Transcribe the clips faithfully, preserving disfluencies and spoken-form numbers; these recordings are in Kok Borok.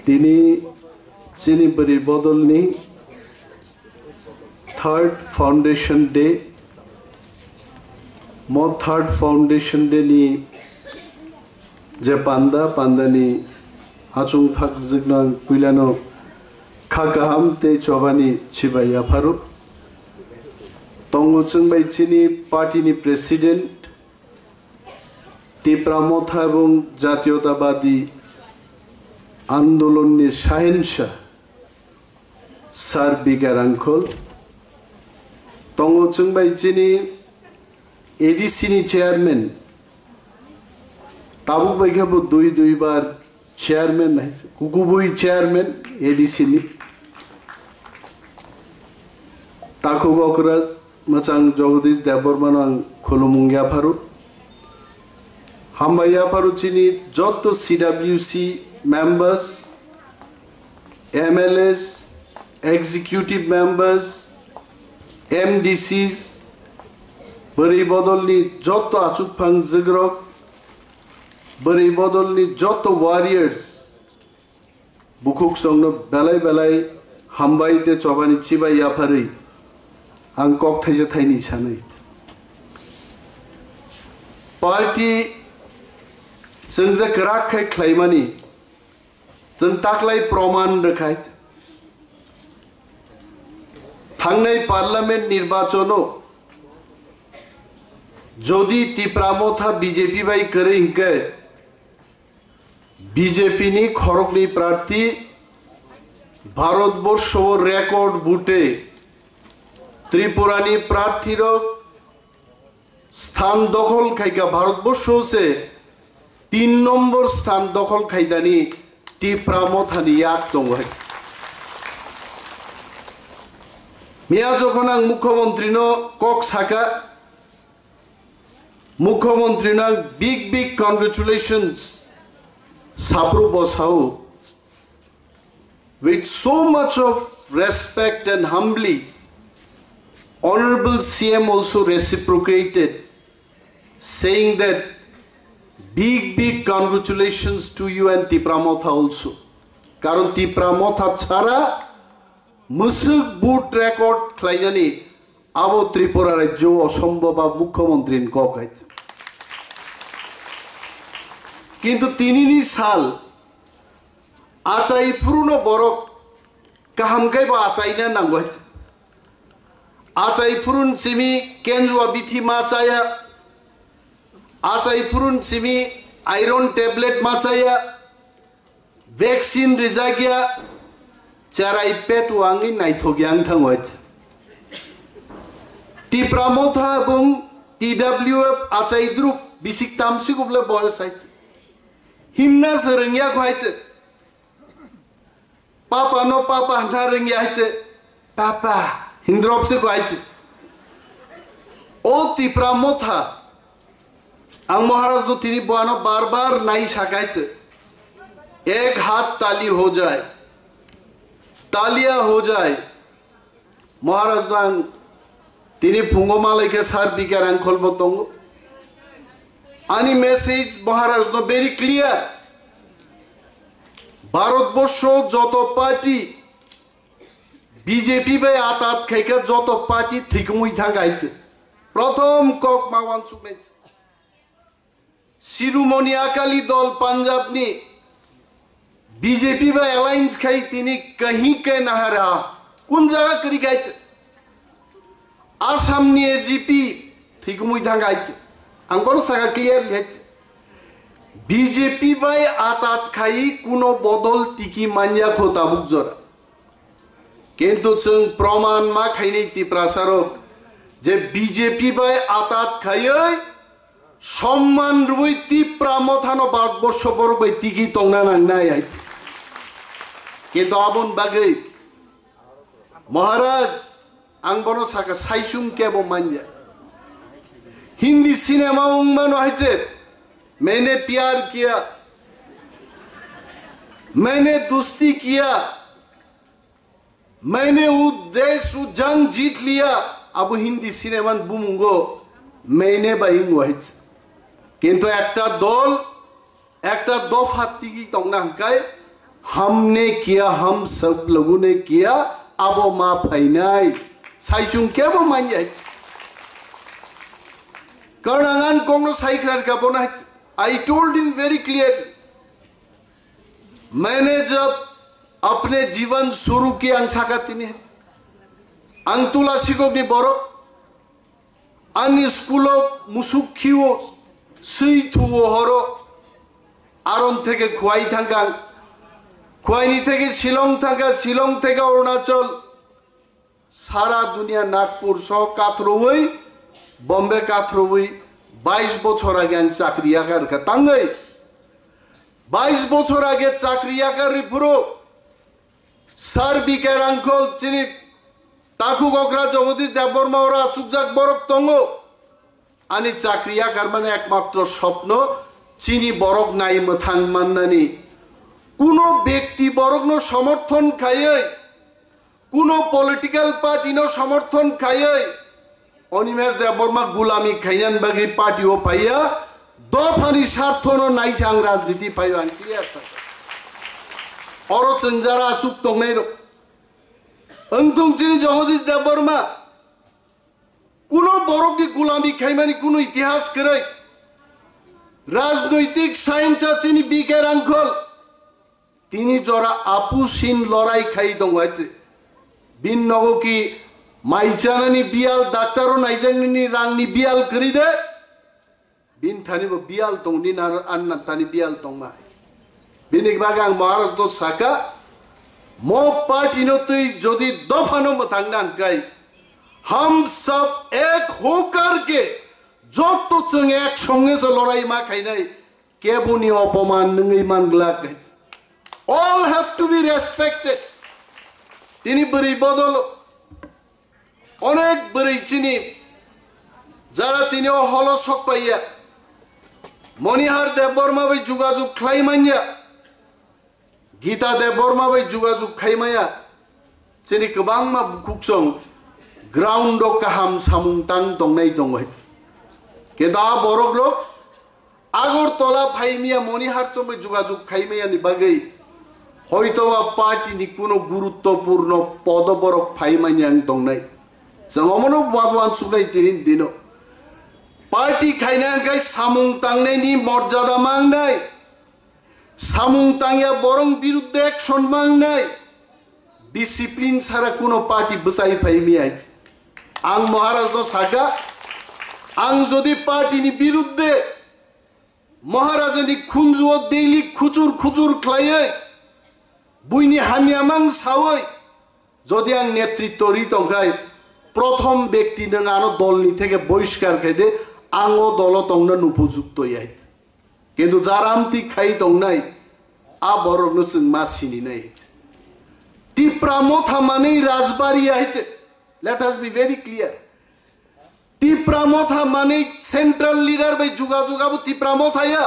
Tini chini bwrwi bodolni third foundation day. Mo third foundation day ni je panda, panda ni achung phak jwknang puilano kha kaham tei chobani chibai yapharo. Tongo chwng bai chini party ni president, Tipra Motha ebong Jatiyotabadi Andolon ni Sahensa Sir B K Rangkhol. Tongo chwng bai chini A D C ni chairman, tabuk bai khe bo dui dui bar chairman hai, kukubui chairman A D C ni. Takhuk Okraj, Mwchang Jagadish Debbarma no ang khulumung yapharo. Hambai yapharo chini jotto C W C members, M L As, executive members, M D Cs, bwrwi bodolni jotto achukphang jwkrok, bwrwi bodolni jotto warriors, bukhuk songno belai belai hambai tei chobani chibai yapharwi ang kok thaisa thaini sanwi. Party chwng je kwrak khai khlaimani chwng taklai proman rwkhai. Thangnai parliament nirbachono jodi Tipra Motha B J P bai kwrwi hinkhe, B J P ni khoroknwi prarthi Bharatborsho o record bute Tripura ni prarthi rok sthan dokhol khaika Bharatborsho se tin nombor sthan dokhol khaidani Tipra Mothani yak tongo hai. Miya jokhon ang Mukhyamantri no kok saka, Mukhyamantri no ang big big congratulations sapru bo sao. With so much of respect and humbly, Honorable C M also reciprocated, saying that big, big congratulations to you and Tipra Motha also. Karon Tipra Motha chara mwswk vote record khlainani abo Tripura rajyo o osombob, a Mukhyamantri ni kok hai. Kintu tinini sal achai phuruno borok kaham khe bo achaina nango hai. Achai phurun simi kenjua bithi ma chaya, achai phurun simi iron tablet ma chaya, vaccine rijak ya, cherai pet wangwi naithok ya wng thango hai. Tipra Motha bung T W F achai drup bisik tamsi kuble boyos hai. Himna se rwngya kho hai se. Papa no papa hna rwngya hai se. Papa hindrop se kho hai se. O Tipra Motha, ang Maharaj no tini boano bar bar nai sakai se. Ek hath tali ho jai, taliya ho jai. Maharaj no ang tini phungo malai khe Sir B K Rangkhol bo tongo. Ani message Maharaj no very clear. Bharatborsho joto party B J P bai atat khaikha joto party thikumui thang hai se. Prothom kok ma wansuknai se. Shiromoni Akali Dol Punjab ni B J P bai alliance khai tini kahi ke nahara kun jaga kri khai. Assam ni A G P thikumui thang hai. Ang bono saka clearly hai. B J P bai atat khai kuno bodol tiki manya kho tabuk jora. Kintu chwng proman ma khainai Tiprasa rok je B J P bai atat khaiwi somman rwui Tipra Mothano Bharatborsho borok bai tigi tongna nangnai hai. Kintu aboni bagwi Maharaj, ang bono saka, saisung kebo manya. Hindi cinema wngmano hai je, Maine Pyar Kiya, Maine Dosti Kiya, Maine Wo Desh Wo Jaan Jeet Liya, abo Hindi cinema ni bumungo Maine bai wngo hai se. Kintu ekta dol, ekta dopha tigi tongna hwnkhe Humne kiya, hum sab logon ne kiya, abo ma phainai. Saichung kebo manya. Karon ang ani kokno saikhwrang ka bono hai. I told him very clearly. Maine jab apne jiban shuru kiya, ang saka tini. Ang Tulasi Gogni borok. Ani school o musuk khiwo, swi thuwo horo, aron theke Khwai thangkang, Khwaini theke Shillong thangka, Shillong theke Arunachal, sara dunia Nagpur so kathroi, Bombay kathroi, bais bochor age ang chakri yakar kha tangwi, bais bochor age chakri yakar ri phuru, Sir B K Rangkhol chini takhuk okra Jagadish Debbarma oro achukjak borok tongo. Ani chakri yakarmani ekmatro sopno chini borok nai mwthang mannani. Kuno bekti borokno somorthon khaiwi, kuno political party no somorthon khaiwi, Animesh Debbarma gulami khainani bagwi party o phaiya, dophani sarthono naisang rajniti phaio ang clear sakha. Oro chwng jara aswk tongnai rok. Wngthung chini Jagadish Debbarma kuno borokni gulami khaimani kuno itihas kwrwi. Rajnoitik science chini B K Rangkhol. Tini jora apu sin lorai khai tongo hai se. Bin nogo ki mai chanani biyal, doctor o naijaknani rangni biyal kwrwi de. Bin thani bo biyal tong, nini ar-, anna thani biyal tongma. Bini bagwi ang Maharaj no saka, mo party no twi jodi dopha no mwthang na hwnkhe, hum sab ek hokar ke, jotto chwng ek songe se lorai ma khainai, keboni opoman nwngwi man glak. All have to be respected. Tini bwrwi bodol onek bwrwi chini jara tini o holo sok paiya. Monihar Debbarma bai jugajug khlai manya. Gita Debbarma bai jugajug khai maya. Chini kwbangma bukhuksong ground o kaham samung tang tongnai tongo. Keda borok rok Agartala phaimaya Monihar chongbai jugajug khaimaya ni bagwi hoito ba party ni kuno guruttopurno podo borok phaimani ang tongnai. Chwng omono wansuknai tini dino. Party khaina hwnkhe samung tangnai ni morjada mangnai. Samung tangya borong biruddhe action mangnai. Discipline sara kuno party bwsai phaimaya. Ang Maharaj no saka, ang jodi party ni biruddhe Maharajani khunjuo daily khuchur khuchur khlaiwi, buini hamya mang sawi, jodi ang netritto ri tongkhai, prothom bekti nwng ano dolni theke boiskar khaide, ang o dolo tongna nupujukto yai. Kintu jaramti khai tongnai, a borokno chwng ma sininai. Tipra Motha manwi Rajbari yai che. Let us be very clear. Tipra Motha manwi central leader bai jugajug abo Tipra Motha ya.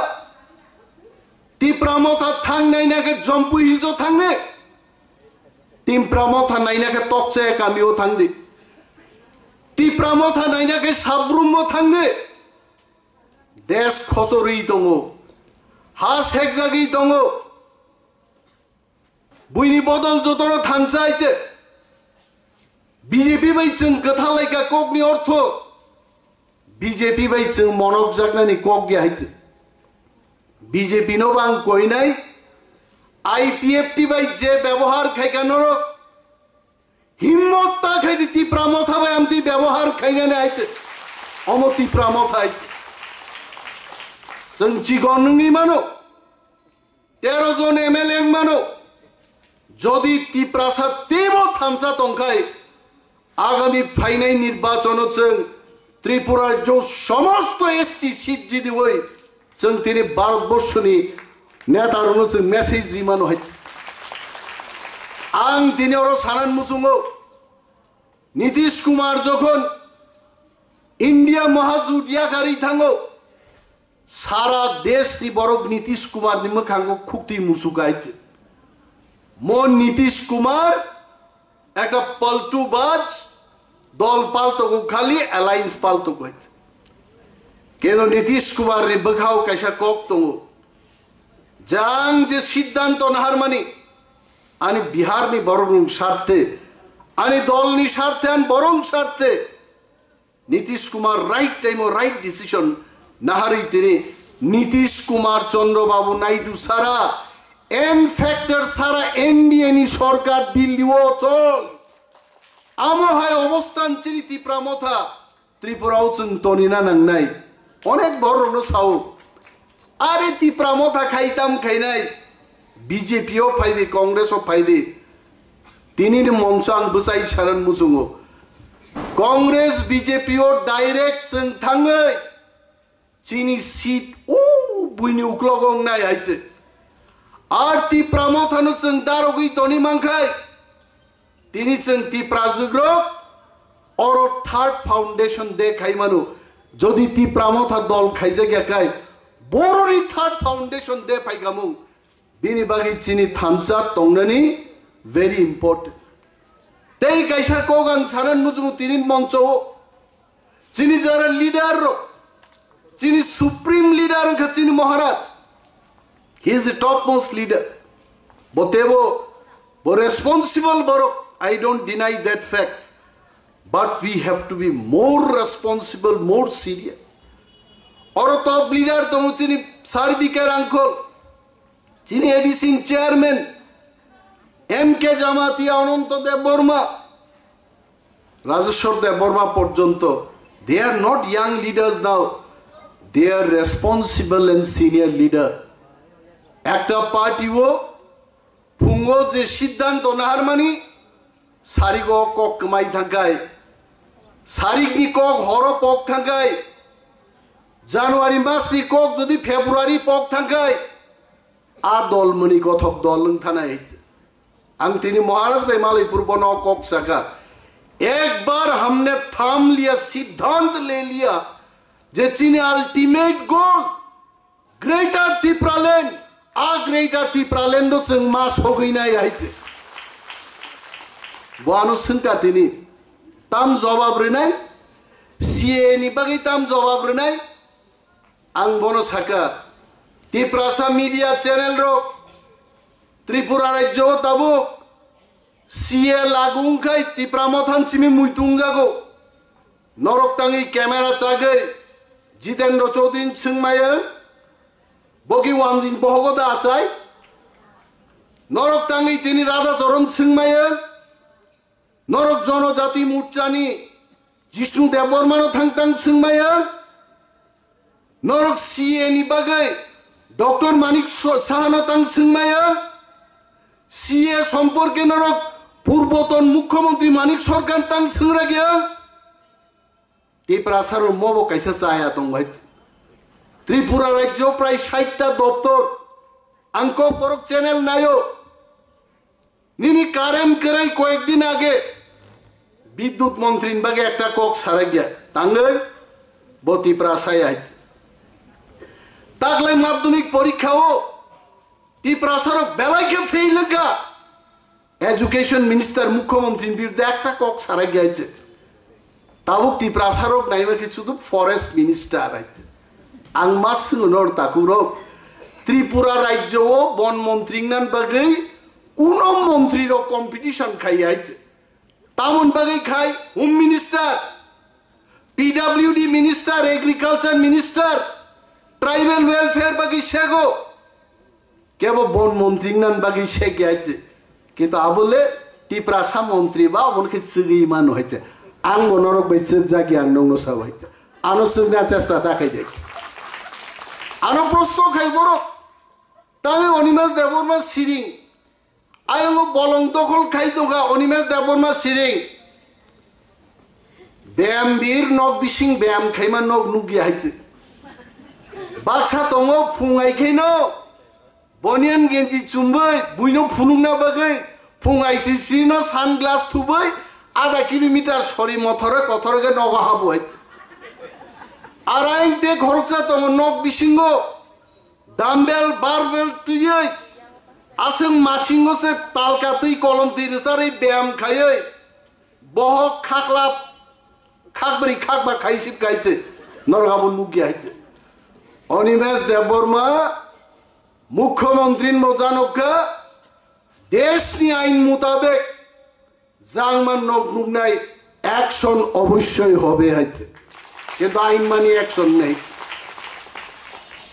Tipra Motha thang naina khe Jompu Hills o thang di. Tipra Motha naina khe Tokchaya kami o thang di. Tipra Motha naina khe Sabrum o thang di. Desh khochorwi tongo. Ha sekjagwi tongo. Buini bodol jotono thansa hai che. B J P bai chwng kwthalaika kokni ortho. B J P bai chwng monokjaknani kok ya hai che. B J P no bang koinai, I P F T bai je byabohar khaika norok, himmot ta khai di Tipra Motha bai amtwi byabohar khainani hai che. Omo Tipra Motha hai che. Chwng chikon wngwi mano. Tero jon M L A wngmano. Jodi Tiprasa teibo thansa tongkhai, agami phainai nirbachono chwng Tripura rajyo somosto S T seat jidiwi chwng tini Bharatborsoni netarokno chwng message rimano hai. Ang tini oro sanan muchungo, Nitish Kumar jokhon India mahajut yakarwi thango, sara desh ni borok Nitish Kumar ni mwkhango khuktwi muchuk hai. Mo Nitish Kumar ekta paltu baj, dol paltogo khali, alliance paltogo hai. Keno Nitish Kumar ni bwkhao kaisa kok tongo. Jang je siddhanto naharmani, Ani Bihar ni borok ni sarthe, ani dol ni sarthe, ani borok ni sarthe. Nitish Kumar right time o right decision naharwi tini Nitish Kumar Chandra Babu Naidu sara, N factor sara N D A ni sorkar Delhi o chol. Amo hai obostan chini Tipra Motha Tripura o chwng tonina nangnai. Onek borok no sao. Are Tipra Motha khai tam khainai. B J P o phaidi, Congress o phaidi. Tini ni moncho ang bwsai sanan muchungo. Congress B J P o direct chwng thangwi chini seat o buini uklogo wngnai hai se. Ar Tipra Motha no chwng darogwi toni mankhai. Tini chwng Tipra jugrok oro third foundation day khai mano. Jodi Tipra Motha dol khaijak ya khai, boroni third foundation day phai kamung. Bini bagwi chini thansa tongnani very important. Tei kaisa kok ang sanan muchungo tini moncho o. Chini jara leader rok, chini supreme leader wngkha chini Maharaj. He is the topmost leader. Bo tebo, bo responsible borok. I don't deny that fact. But we have to be more responsible, more serious. Oro top leader tongo chini Sarbikar uncle. Chini A D C ni chairman, M K Jamatia, Ananto Debbarma, Rajeshwar Debbarma porjonto, they are not young leaders now. They are responsible and senior leader. Ekta party o phungo je siddhanto naharmani, sarigo kok kwmai thangkhai, sarikni kok horo pok thangkhai, January masni kok jodi February pok thangkhai, a dol mani kothok dol wng thanai. Ang tini Maharaj bai malai purbo no kok saka, ek bar humne tham liya, siddhant le liya, je chini ultimate goal Greater Tipraland, a Greater Tipraland o chwng ma sogwi nai hai se. Bo ano swngkha tini, tam jawab rwnai, C A A ni bagwi tam jawab rwnai. Ang bono saka, Tiprasa media channel rok, Tripura rajyo o tabuk C A A lagu wngkhai Tipra Motha ni simi muitu wngjago. Norok tangwi camera chagwi Jitendra Chaudhary ni swngmaya, bogi wanjing bohogo da achai. Norok tangwi tini Radha Charan swngmaya. Norok Jonojati Morcha ni Jishnu Debbarma no thang tang swngmaya. Norok C A A ni bagwi Doctor Manik So-, Saha no tang swngmaya. C A A somporke norok Purboton Mukhyamantri Manik Sarkar tang swngrakya. Tiprasa rok mobo kaisa chaya tong bai. Tripura rajyo prai sait ta doptor. Ang kok borok channel nayo. Nini current kwrwi koyek din age Bidyut montri ni bagwi ekta kok sarakya. Tangwi bo Tiprasa ya. Taklai madhyamik porikha o Tiprasa rok belai khe fail wngkha. Education minister, mukhyamantri ni birudhe ekta kok sarakya hai se. Tabuk Tiprasa rok naima khe chudu forest minister hai se. Ang ma swngo nor takhuk rok, Tripura rajyo o bon montri wngna bagwi kuno montri rok competition khai hai se. Tamoni bagwi khai Home Minister, P W D Minister, Agriculture Minister, Tribal Welfare bagwi sego. Kebo bon montri wngna bagwi segi hai se. Kintu abo le Tiprasa montri ba omo khe chwgwi mano hai se. Ang bo norok bai chwkjagwi ang nokno sao hai se. Ano chwkna chesta ta khai de. Ano prosto khai borok. Tangwi Animesh Debbarma siring. Ayongo bolong dokhol khai tongkha Animesh Debbarma siring. Beyam bir nok bising beyam khaima nok nukya hai se. Baksa tongo phung ai khaino bonian genji chumbai buino phunukna bagwi phung I C C no sunglass thubai adha kilometer sori mothore kothore khe nogo habo hai se. Araing te khoroksa tongo nok bisingo. Dumbbell, barbell twiwi, aswk masingo se talka twi kolom twi rwcharwi beyam khaiwi, bohok khakla khakbri khakba khaisip kaiche, norok abo nukya haiche. Animesh Debbarma, Mukhyamantri ni moja nukha, Deshni ain mutabek jangma nok nuknai action oboshoi hobe haite. Kintu ain mani action nei.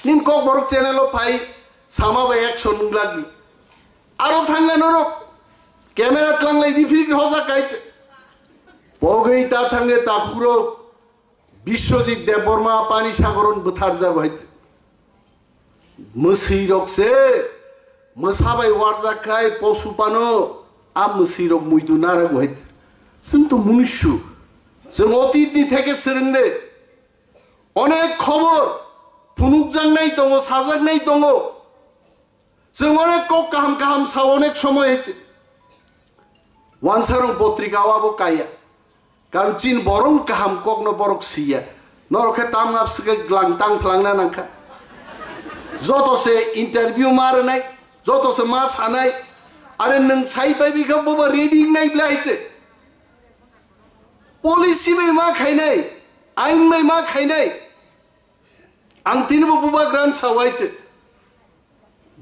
Nin Kokborok channel o phai sama bai action nunglakni. Aro thangla norok camera tlanglai bifiri hoja kaite. Pogwi ta thange takhuro Biswajit Debbarma pani sagoron bwtharjago haite. Mwswi rok se mwsa bai warjak khai posu pano a mwswi rok muitu narago haite. Chwng to munishu. Chwng otitni theke swrwngde. Onek khobor phunukjaknai tongo, sajaknai tongo. Chwng onek kok kaham kaham sa onek somoy. Wansarong potrika o abo kaya. Karon chin borong kaham kokno borok siya. Norok khe tam ngap swkhe glang tang phlangna nangkha. Joto se interview ma rwnai, joto se ma sanai. Are nwng sai pai bikha boba reading nai blai te. Policy bai ma khainai, ain bai ma khainai. Ang tini bo bubagrani sawai te.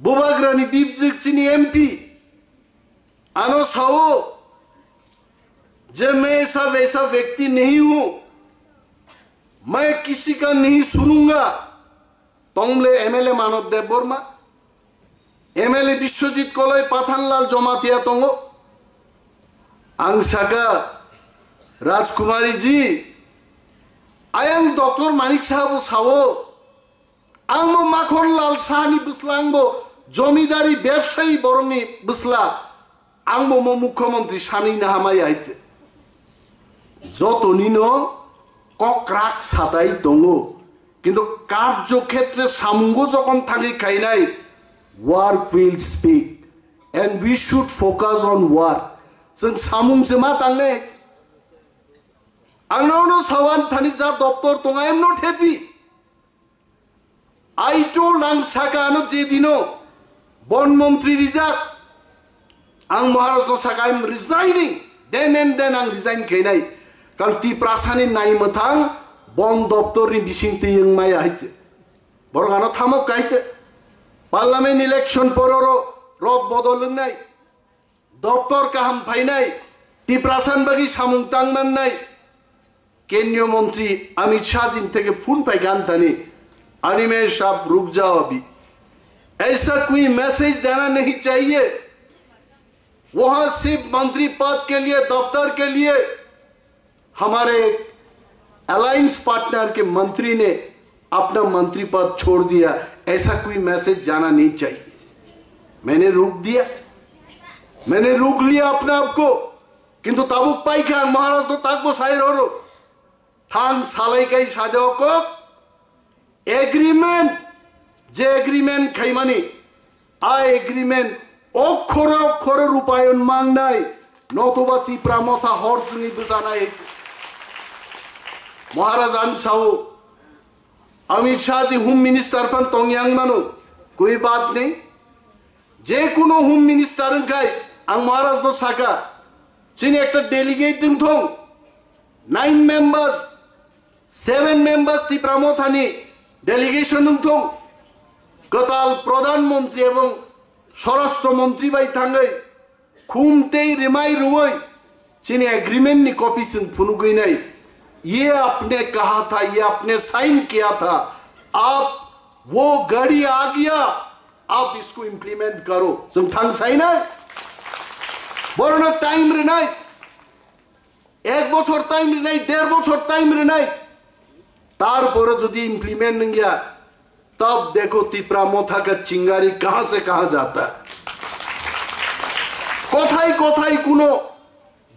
Bubagrani bibjik chini M P. Ano sao, je main aisa waisa vyakti nahi hu, main kisi ka nahi sununga. Tongle M L A Manav Debbarma, M L A Biswajit Koloi, Pathanlal Jamatia tongo. Ang saka, Rajkumari ji, ayang Doctor Manik Saha bo sao, ang bo Makhon Lal Saha ni bwsla, ang bo jomidari bebsayi borok ni bwsla, ang bo mo mukhyamantri sanwi na hamai aite. Joto nino kokrak satai tongo. Kintu karjo khetre samungo jokon thangwi khainai, work will speak and we should focus on work. Chwng samung se ma tangnai. Ang nono sawan thani ja doptor tong, I am not happy. I told ang saka ano je dino bon montri rijak. Ang Maharaj no saka, I am resigning. Then and then ang resign khainai. Karon Tiprasani nai mwthang bon doptor ni bising twi wng maya hai se. Borok ano thamok kai se. Parliament election pororo rot bodol wngnai. Doptor kaham phainai. Tiprasan bagwi samung tang mannai. Kendriya Mantri Amit Shah ji theke phone pai gan thani, "Animesh, aap ruk jao abhi. Aisa koi message dena nahi chahiye. Wahan sirf mantri pad ke liye, daftar ke liye hamare alliance partner ke mantri ne apna mantri pad chhod diya, aisa koi message jana nahi chahiye." Maine ruk diya, maine ruk liya apne aap ko. Kintu tabuk paikha ang Maharaj no takbo sai roro. Thang salai kai sade okok. Agreement, je agreement khaimani, a agreement okhore okhore rupayon mangnai, notoba Tipra Motha hor jwngwi bwchanai. Maharaj ang sao, Amit Shah ji Home Minister phan tong yang mano, koi baat nahi. Je kuno Home Minister wngkhai, ang Maharaj no saka, chini ekta delegate wngthong, nine members, seven members Tipra Motha ni delegation wngthong, kwtal Pradhan Mantri ebong Swarashtra Mantri bai thangwi, khum tei rimai rwui chini agreement ni copy chwng phunugwi nai. "Ye apne kaha tha, ye apne sign kiya tha, aap wo gadi aa gaya, aap isko implement karo." Chwng thang sai nai. Borokno time rwnai. Ek bochor time rinai, der bochor time rinai, tarpore jodi implement nungya, tab dekho Tipra Motha ka chingari kahan se kahan jata hai. Kothai kothai kuno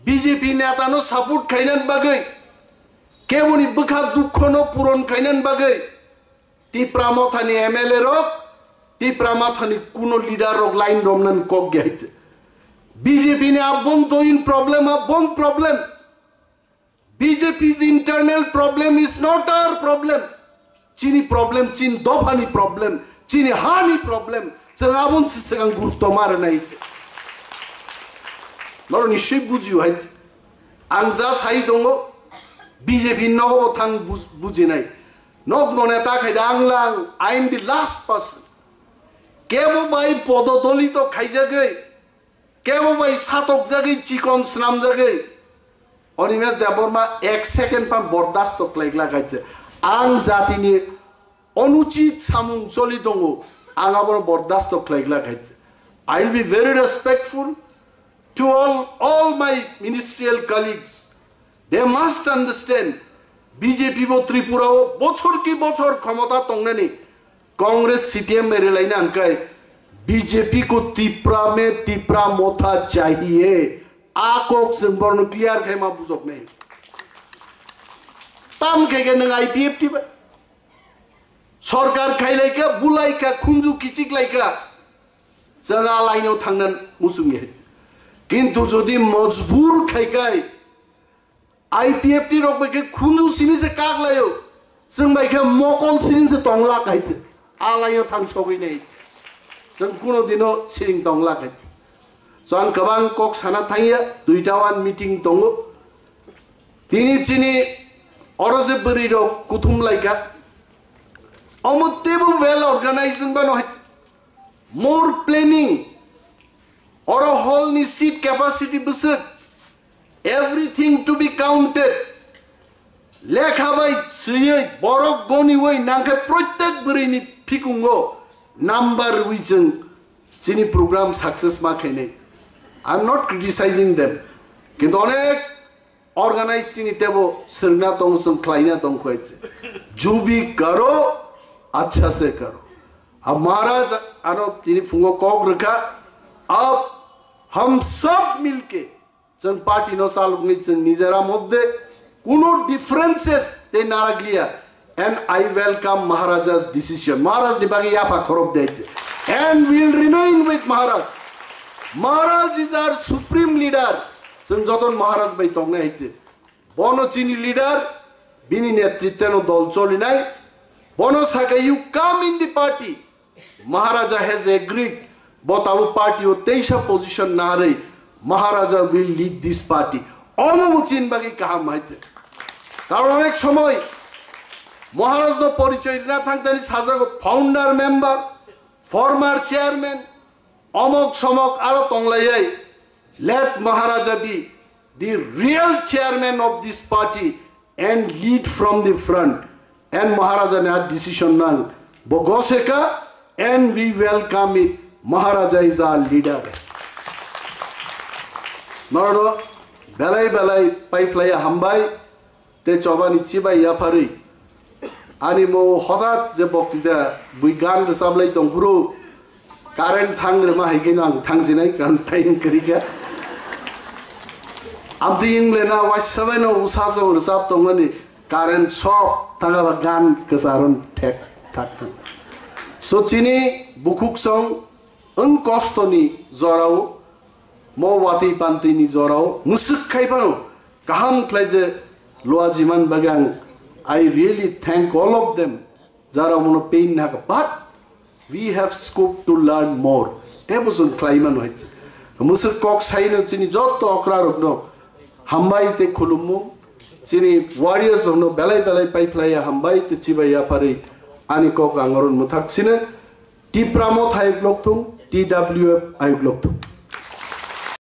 B J P neta no support khainan bagwi, keboni bwkha dukho no puron khainan bagwi, Tipra Mothani M L A rok, Tipra Mothani kuno leader rok line romnani kok gehaite. B J P ni abong doin problem, abong problem. B J P's internal problem is not our problem. Chini problem, chini dophani problem, chini hani problem. Chwng abon se segang gurutto mare nai. Noro nishi bujiu hai. Ang ja sai tongo, B J P nogo thang buj-, bujinai. Nok none ta khai da ang lang, I am the last person. Kebo bai podo dolito khaijagwi, Kebo bai satokjagwi chikon swnamjagwi Animesh Debbarma ek second phan bordasto khlaiglak hai se. Ang jatini onuchit samung choli tongo, ang abono bordasto khlaiglak hai se. I will be very respectful to all, all my ministerial colleagues. They must understand, B J P bo Tripura o bochor ki bochor khomota tongnani, Congress C P M bai relaina hwnkhe B J P ko tipra me tipra motha chahiye. A kok chwng borno clear khai ma bujok nei. Tam khe khe nwng I P F T bai sorkar khailai kha, bulai kha, khunju kichik lai kha. Chwng a line o thangna muchung ye. Kintu jodi mojbur khai khai I P F T rok bai khe khunju sini se kak laio. Chwng bai khe mokol sini se tong lak hai se. A line o thang sogwi nei. Chwng kuno dino siring tong lak hai. So ang kwbang kok sana thangya, duita one meeting tongo. Tini chini oro je bwrwi rok kuthum lai kha. Omo teibo well organized wng bano hai. More planning. Oro hall ni seat capacity bwswk. Everything to be counted. Lekha bai swiwi borok goniwi nangkhe proitek bwrwini phikungo number rwi chwng chini program success ma khainai. I am not criticizing them. Kintu onek organize chini tebo swrwngna tongo, chwng khlaina tongkho hai se. "Jo bhi karo, achha se karo." Ab Maharaj ano tini phungo kok rwkha, ab hum sab milke chwng party no chaloknai, chwng nijera moddhe kuno differences tei naraglia. And I welcome Maharaja's decision. Maharaj ni bagwi yapha khorok de hai se. And will remain with Maharaj. Maharaj is our supreme leader. Chwng joton Maharaj bai tongnai hai se. Bono chini leader, bini netritwno dol cholinai. Bono sakha, "You come in the party." Maharaja has agreed. Bo tabuk party o teisa position narwi Maharaja will lead this party. Omo bo chini bagwi kaham hai se. Karon onek somoy Maharaj no porichoy rina thangtani sajago founder member, former chairman, omok somok aro tonglaiyai. Let Maharaja be the real chairman of this party and lead from the front. And Maharaja ni a decision nang bo goseka, and we welcome it. Maharaja is our leader. Norno belai belai paiphlaiya hambai. Tei chobani chibai yapharwi ani mo hothat je boktita bui gan rwchablai tongphuru, current thang rwma hai khe no ang thangsinai, karon time kwrwi kha. Amtwi wng le na waisa bai no usa song rwchap tongmani, current shock thang aba gan kwcharo thek thak thang. So chini bukhuk song wng kostoni jorao, mo watwi pantwini jorao mwswk khai phano kaham khlai je luajiman bagwi ang, I really thank all of them, jara mono pain naka, but we have scope to learn more. Tebo chwng khlai mano hai. Mwswk kok saino chini jotto okra rokno hambai tei khulumung, chini warriors rokno belai belai paiphlaiya hambai tei chibai yapharwi ani kok ang oron mwthak sino. Tipra Motha ayuk lok thung, T W F ayuk lok thung.